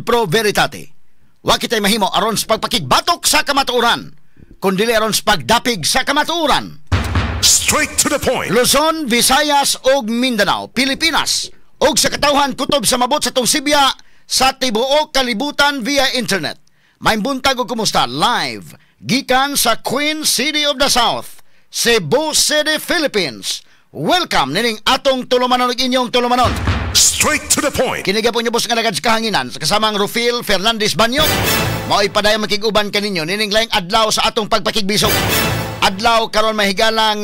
Pro Veritate. Wa kitay mahimo aron sa pagpakigbatok sa kamatuoran, kundi aron sa pagdapig sa kamatuoran. Straight to the point. Luzon, Visayas ug Mindanao, Pilipinas ug sa katawhan kutob sa mabot sa tong sibya sa tibuok kalibutan via internet. Maayong buntag ug kumusta live gikan sa Queen City of the South, Cebu City, Philippines. Welcome nining atong tulumanon ug inyong tulumanon. Straight to the point. Kini gyapon inyong boss nga alagad sa kahanginan sa kasamang Rufil Fernandez Banyo. Mao'y padayon makig-uban kaninyo nining laing adlaw sa atong pagpakigbisog. Adlaw karon, mahigalang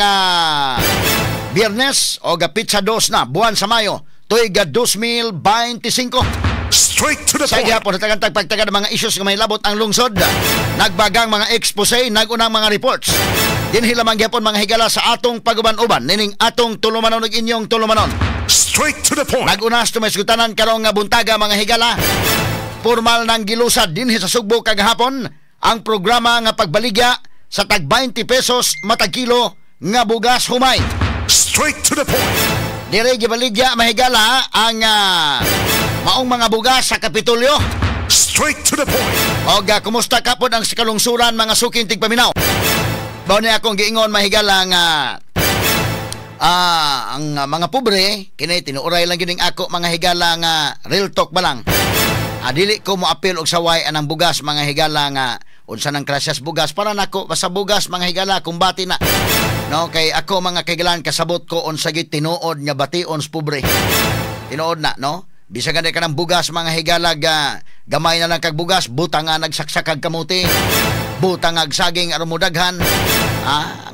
Biyernes o petsa 2 na buwan sa Mayo, tuig 2025. Straight to the Sa point. gihapon natagantag pagtaga ng mga issues nga mahilabot ang lungsod. Nagbagang mga expose, nagunang mga reports. Dinhi lamang gihapon, mga higala, sa atong paguban-uban nining atong tulumanon ug inyong tulumanon. Straight to the point. Nag-unas tumaysgutanan karong nga buntaga, mga higala. Formal nang gilusad dinhi sa Sugbo kagahapon ang programa nga pagbaligya sa tag 20 pesos matag kilo nga bugas humay. Straight to the point. Dire gibaligya, mahigala, ang maong mga bugas sa Kapitolyo. Straight to the point. Og kumusta ka pod ang kalungsuran, mga suking tigpaminaw? Mao ni akong giingon, mahigala, nga ang mga pobre kini tinuoray lang gining ako, mga higala, nga real talk ba lang. Dili ko mo apil og saway anang bugas, mga higala, nga unsa nang klasas bugas para nako, basta bugas, mga higala, kumbati na. No, kay ako, mga kahigalaan, kasabot ko unsa gid tinuod nga bation sa pobre. Tinuod na, no? Bisag gani ka ng bugas, mga higala, gamay na lang kag bugas, butang nga nagsaksakag kamuti. Butang ag saging aron mo daghan.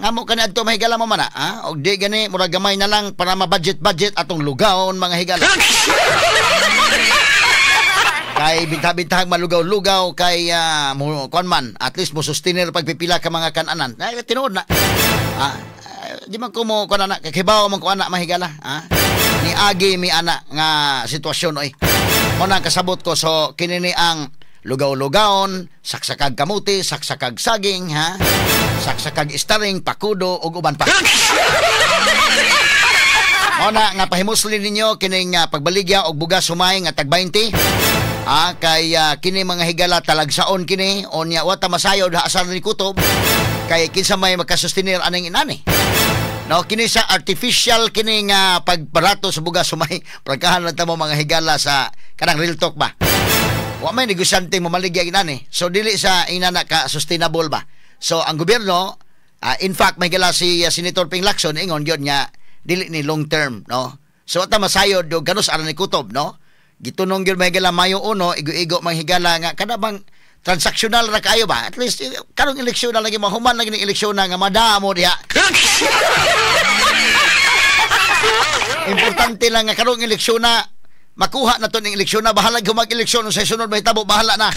Nga mo kani adto, mahigala mo man, ah. Og di gani murag gamay na lang para ma-budget budget atong lugawon, mga higala. Kay binta-bintahag malugaw-lugaw kay mo kuan man, at least mo sustainer pagpipila ka mga kananan. Ay, tinuod na. Di man ko mo kuan ana, kay kibaw man ko ana, mahigala, ah. Ni agi mi ana nga sitwasyon oy. Mo na kasabot ko, so kini ni ang lugaw-lugawon, saksakag kamuti, saksakag saging, ha? Saksakag istaring, pakudo ug uban pa. Mo na nga pahimusli ninyo kining pagbaligya og bugas humay nga tag 20. Kay kini, mga higala, talagsaon kini, unya wa ta masayod asar ni kutob kay kinsa may makasustenir aning inani. No, kini sa artificial kini nga pagparato sa bugas humay. Prangkahan lang ta mo, mga higala, sa kanang real talk ba. Wa may negosyante mo maligya inani. So dili sa inana ka sustainable ba. So ang gobyerno, in fact, may higala, si Senator Ping Lacson ingon gyud nga dili ni long term, no. So ata masayod do ganos aran ni kutob, no. Gitunong gyud, may higala, Mayo 1, igo-igo, mga higala, nga kada bang transactional ra kaayo ba? At least karong eleksyon na lagi, mahuman lagi ning eleksyon na nga madamo diha. Importante lang nga karong eleksyon na makuha na to ning eleksyon na, bahala kung mag-eleksyon sa sunod mahitabo, bahala na.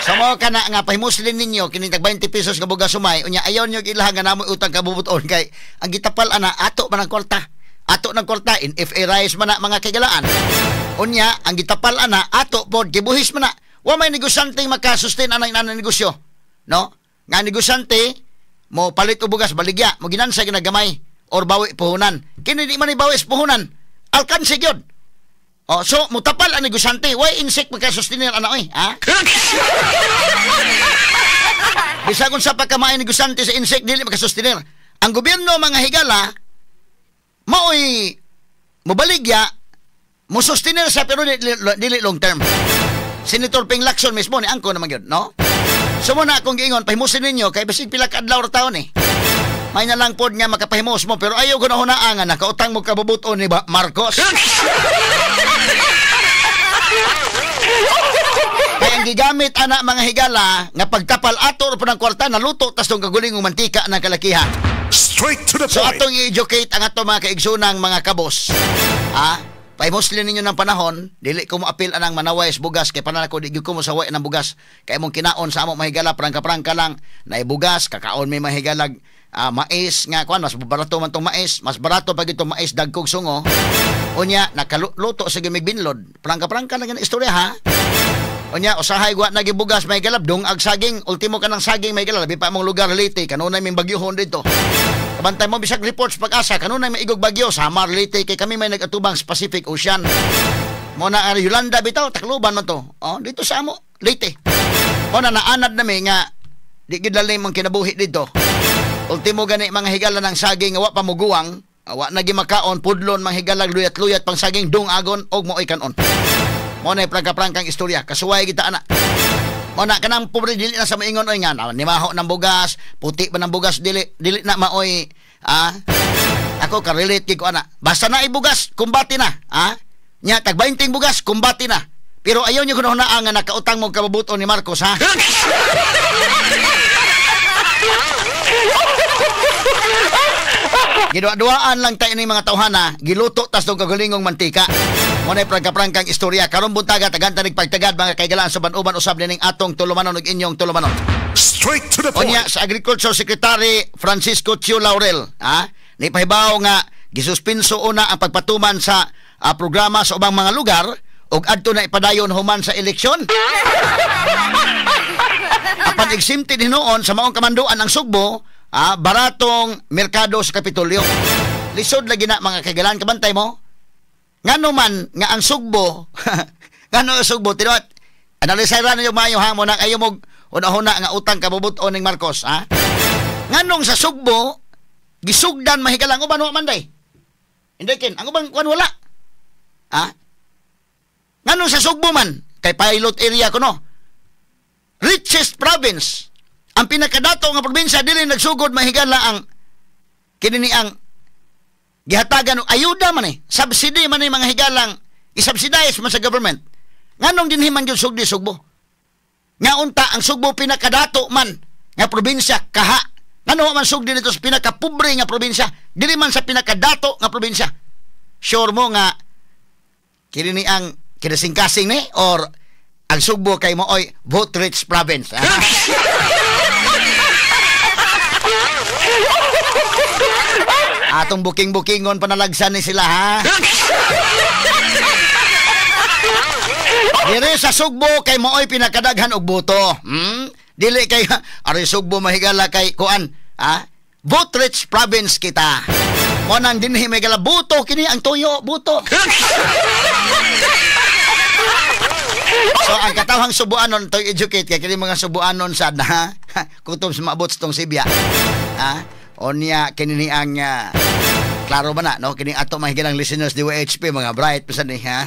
Sa mga kana nga pahimuslin ninyo kining tag 20 pesos nga bugas sumay, unya ayaw niyo ilaha nga namoy utang kabubuton kay ang gitapal ana ato man ang kwarta. Ato ng kwarta in FA rice man na, mga kagalaan. Unya ang gitapal ana ato pod gibuhis man na. Wa may negosyante makasustain anang inana negosyo. No? Nga negosyante mo palit og bugas baligya, mo ginansay ginagamay or bawi puhunan. Kini di man ni bawi sa puhunan. Alkanse gyud. Oh, so mutapal ang negosyante, why insect makasustain ana oy, ha? Bisag unsa pa kamaay negosyante sa insect, dili makasustenir. Ang gobyerno, mga higala, maoy mobaligya, mo sustenir sa pero dili, dili long term. Senator Ping Lacson mismo ni angko naman gyud, no? So mo na akong giingon, pahimusin ninyo kay bisig pila ka adlaw ra taon eh. May na lang pod nga makapahimos mo pero ayaw ko na hunaan nga nakautang mo kabubuton ni ba Marcos. Kaya ang gigamit ana, mga higala, nga pagtapal ato ra po ng kwarta naluto tas tong kagulingong mantika ng kalakiha. Straight to the So point. atong i-educate ang ato mga kaigsunang mga kabos. Ha? Pahimuslin ninyo ng panahon, dili ko mo apil anang manaway sa bugas kay panan ako di gyud ko mo saway ng bugas. Kay imong kinaon sa amo, mahigala, prangka-prangka lang na bugas, kakaon may mahigalag mais nga kuan, mas barato man tong mais, mas barato pag itong mais dagkog sungo. Unya nakaluto sa gimig binlod. Prangka-prangka lang ang istorya, ha. Unya usahay wa nagibugas, may galab dong ag saging, ultimo ka ng saging, may galab, labi pa among lugar Leyte kanunay ming bagyuhon dito. Kabantay mo bisag reports Pag-asa kanunay maigog bagyo Samar, Leyte, kay kami may nagatubang sa Pacific Ocean. Mo na ang Yolanda bitaw, Tacloban man to. Oh, dito sa amo, Leyte. Mo na naanad nami nga di gid lalim ang kinabuhi dito. Ultimo gani mga higala ng saging nga wa pa muguwang, wa na gimakaon, pudlon mga higala, luyat-luyat pang saging dung agon og mo'y kanon. Mo na prangka-prangkang istorya, kasuway kita ana. Mo na kanang pobre dili na sa maingon oy nga nimaho ng bugas, puti ba ng bugas, dili dili na maoy ah. Ako ka-relate ko ana. Basta na ibugas, kumbati na, ah. Nya tag 20 bugas, kumbati na. Pero ayaw niyo kuno nga nakautang mo kababuton ni Marcos, ha? Giduwa-duaan lang tayo ng mga tawhana, giluto tas dong kagalingong mantika. Muna prangka-prangkang istorya. Karong buntaga, tagan pagtagad, mga kaigalaan sa ban-uban usab nining atong tulumanon ug inyong tulumanon. Straight to the point. Onya, sa Agriculture Secretary Francisco Tiu Laurel, ha? Ni pahibaw nga gisuspinso una ang pagpatuman sa programa sa ubang mga lugar ug adto na ipadayon human sa eleksyon. Apan exempted hinuon sa maong kamanduan ang Sugbo, baratong merkado sa Kapitolyo. Lisod lagi na mga kaigalaan, kabantay mo. Ngano man nga ang Sugbo, ngano ang Sugbo, tinuot, analisay ra ninyo maayo ha, muna kayo mo una-una nga utang kabubuton ning Marcos, ha? Nganong sa Sugbo, gisugdan mahigalang uban wa man day. Hindi kin, ang ubang kuan wala. Ha? Nganong sa Sugbo man, kay pilot area kuno. Richest province. Ang pinakadato nga probinsya dili nagsugod mahigala ang kini ni ang gihatagan og ayuda man eh, subsidy man eh mga higalang isubsidize man sa government. Nganong dinhi man gyud sugdi Sugbo? Nga unta ang Sugbo pinakadato man nga probinsya kaha. Ngano man sugdi dito sa pinakapobre nga probinsya, dili man sa pinakadato nga probinsya. Sure mo nga kini ni ang kinasingkasing ni or ang Sugbo kay mooy vote rich province. Atong buking-bukingon panalagsan ni sila, ha? Dire sa Sugbo kay mooy pinakadaghan og boto. Hmm? Dili kay ari Sugbo mahigala kay kuan, ha? Vote rich province kita. Mo nang dinhi mahigala boto kini ang tuyo, boto. So ang katawhang Subuanon to educate kay kini mga Subuanon sad ha. Kutob sa maabot sa tong Sibya. Ha? Onya kini ni ang klaro ba na no kini ato mahigalang listeners DYHP mga bright pa ni ha.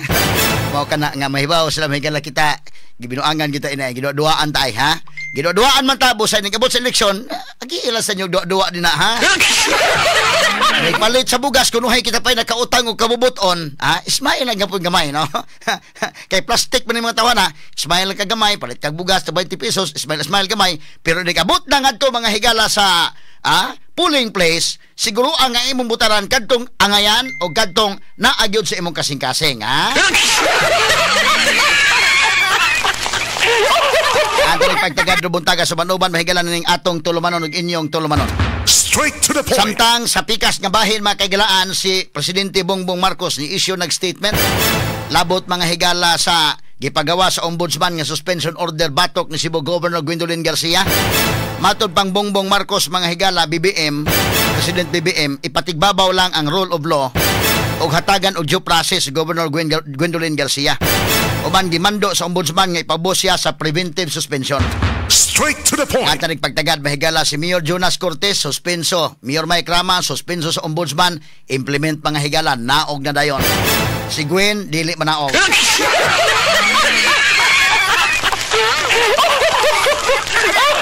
Mao kana nga mahibaw sila mahigala kita gibinuangan kita ina giduduaan tay ha. Giduduaan man ta busa ning abot sa eleksyon, agi-ila sa inyo duwa-duwa din na ha. Nagpalit sa bugas kunuhay kita pay nakautang og kabubuton, ha? Smile lang gapon gamay no. Kay plastic man ni mga tawana, smile lang ka gamay, palit kag bugas 20 pesos, smile smile gamay, pero nigabot na ngadto mga higala sa polling place, siguro ang imong butaran kadtong angayan o kadtong naagyod sa imong kasing-kasing, ha? Ang pagtagad do buntaga sa banuban mahigala ning atong tulumanon ug inyong tulumanon. Straight to the point. Samtang sa pikas nga bahin mga kaigalaan si Presidente Bongbong Marcos ni issue nag-statement labot mga higala sa gipagawa sa ombudsman nga suspension order batok ni Cebu Governor Gwendolyn Garcia. Matod pang Bongbong Marcos mga higala BBM, President BBM ipatigbabaw lang ang rule of law ug hatagan og due process si Governor Gwendolyn Garcia. Uban gimando sa ombudsman nga ipabos siya sa preventive suspension. Straight to the point. Ang tanig pagtagad mahigala si Mayor Jonas Cortez suspenso, Mayor Mike Rama suspenso sa ombudsman, implement mga higala naog na dayon. Si Gwen dili manaog.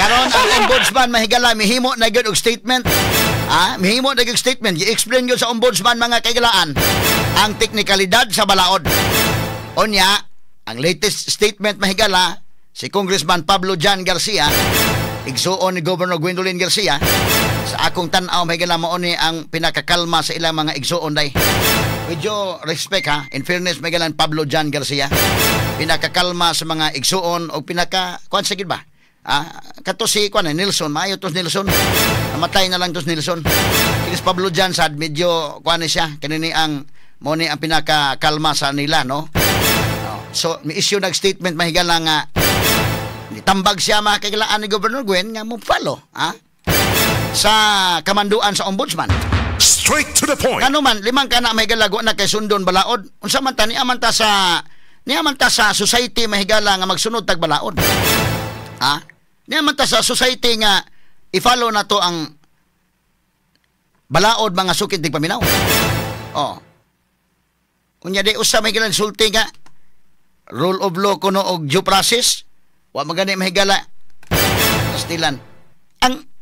Karon ang ombudsman mahigala mihimo na gyud og statement. Ah, mihimo na gyud statement, gi-explain gyud sa ombudsman mga kaigalaan ang teknikalidad sa balaod. Onya, ang latest statement mahigala si Congressman Pablo John Garcia, igsuon ni Governor Gwendolyn Garcia, sa akong tan-aw mahigala mao ni ang pinakakalma sa ilang mga igsuon day. With due respect ha, in fairness mahigala Pablo John Garcia, pinakakalma sa mga igsuon o pinaka kuan sa gid ba? Ah, kato si kuan Nelson, maayo tos Nelson. Namatay na lang tos Nelson. Kinis Pablo John sad medyo kuan ni siya, kanini ang mao ni ang pinakakalma sa nila no. So, may issue nag-statement mahigala nga nitambag siya mga kaigalaan ni Governor Gwen nga mo follow, ha? Sa kamanduan sa ombudsman. Straight to the point. Ngano man limang kana, mahigala, wa na kay sundon balaod. Unsa man ta, niaman ta sa society, mahigala, nga magsunod tag balaod. Ha? Niaman ta sa society nga i-follow na to ang balaod, mga sukit tigpaminaw. Oh. Unya di usa may gilan sulti nga rule of law kuno og due process, wa magani, mahigala. Pastilan. Ang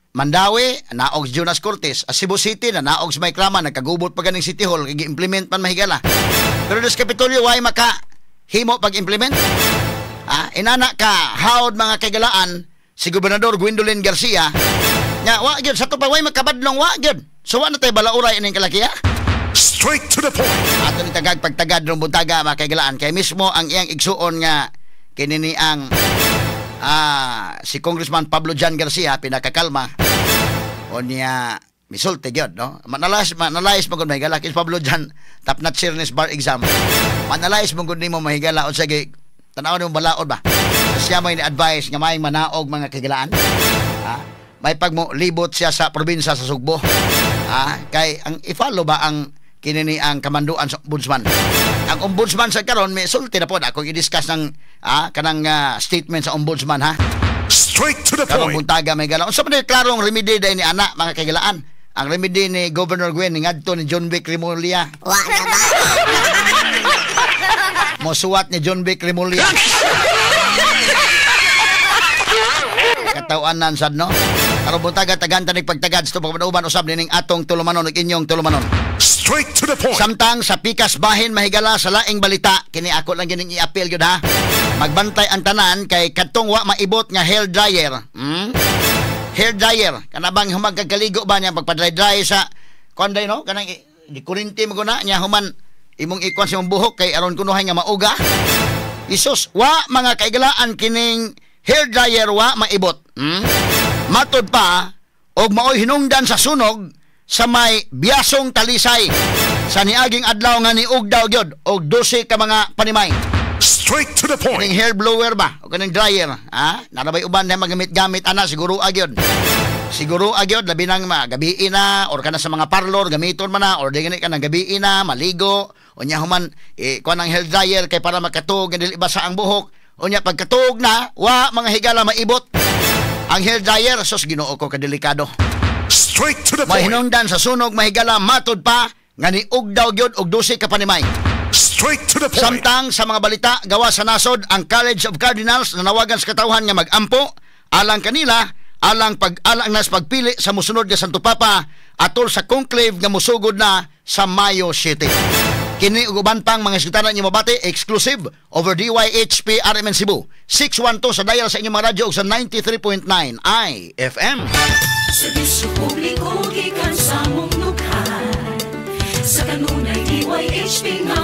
Mandaue, naog si Jonas Cortez. A Cebu City, na naog si Mike Rama, nagkagubot pa ganing City Hall, kay gi-implement man, mahigala. Pero sa Kapitolyo, way maka himo pag-implement. Ah, inana ka hawd, mga kaigalaan, si Gobernador Gwendolyn Garcia, nga wa gyud sa to pa way makabadlong, wa gyud. So wa na tay balauray ining kalakiya. Straight to the point. Ato ni tagag pagtagad rong buntaga, mga kaigalaan, kay mismo ang iyang igsuon nga kini ni ang si Congressman Pablo John Garcia pinakakalma o niya misulti gyud, no? Manalayas mo gud, mahigala, kay Pablo John top notch ni bar exam. Manalayas mo gud nimo, mahigala, unsa gi tan-aw nimo balaod ba. Siya may ni-advise nga may manaog, mga kaigalaan, ha? May pag mo libot siya sa probinsya sa Sugbo, ha? Kay ang i-follow ba ang kini ni ang kamanduan sa ombudsman. Ang ombudsman sa karon may sulti na po akong i-discuss ng kanang statement sa ombudsman, ha. Straight to the Karong point. buntaga may gala. Unsa man ni klarong remedy dai ni ana, mga kaigalaan? Ang remedy ni Governor Gwen ni ngadto ni John Vic Remulla. Wa na ba? Mosuwat ni John Vic Remulla. Katawanan sad, no? Karong buntaga tagan tanig pagtagad sa pagpanuban usab nining atong tulumanon ug inyong tulumanon. Straight to the point. Samtang sa pikas bahin, mahigala, sa laing balita, kini ako lang gining i-appeal gyud, ha. Magbantay ang tanan kay kadtong wa maibot nga hair dryer. Hair dryer kana bang humag kagkaligo ba niya pagpa-dry dry sa kuan day, no, kanang di kurinti mo na niya, human imong ikuan sa imong buhok kay aron kunuhay nga mauga. Isus, wa, mga kaigalaan, kining hair dryer wa maibot. Matod pa og maoy hinungdan sa sunog sa may Biasong, Talisay sa niaging adlaw nga niugdaw gyud og 12 ka mga panimay. Straight to the Kaning point. hair blower ba o kaning dryer, ha? Narabay uban na magamit-gamit ana, siguro agyod. Siguro agyod labi nang ma gabii na or kana sa mga parlor gamiton man na or di gani ka nang gabii na maligo unya human eh, kuan ang hair dryer kay para makatuog nga dili basa ang buhok. Unya pagkatuog na, wa, mga higala, maibot ang hair dryer. Sus, Ginoo ko, kadelikado. Straight to the May point. hinungdan sa sunog, mahigala, matod pa nga niugdaw gyud og 12 ka panimay. Straight to the point. Samtang sa mga balita gawa sa nasod, ang College of Cardinals nanawagan sa katawhan nga mag-ampo alang kanila alang pag-alang nas pagpili sa musunod nga Santo Papa atol sa conclave nga musugod na sa Mayo 7. Kini ug uban pang mga isgutanan inyo mabati exclusive over DYHP RMN Cebu 612 sa dial sa inyong mga radyo ug sa 93.9 IFM. Serbisyo publiko gikan sa mong dughan. Sa kanunay DYHP nga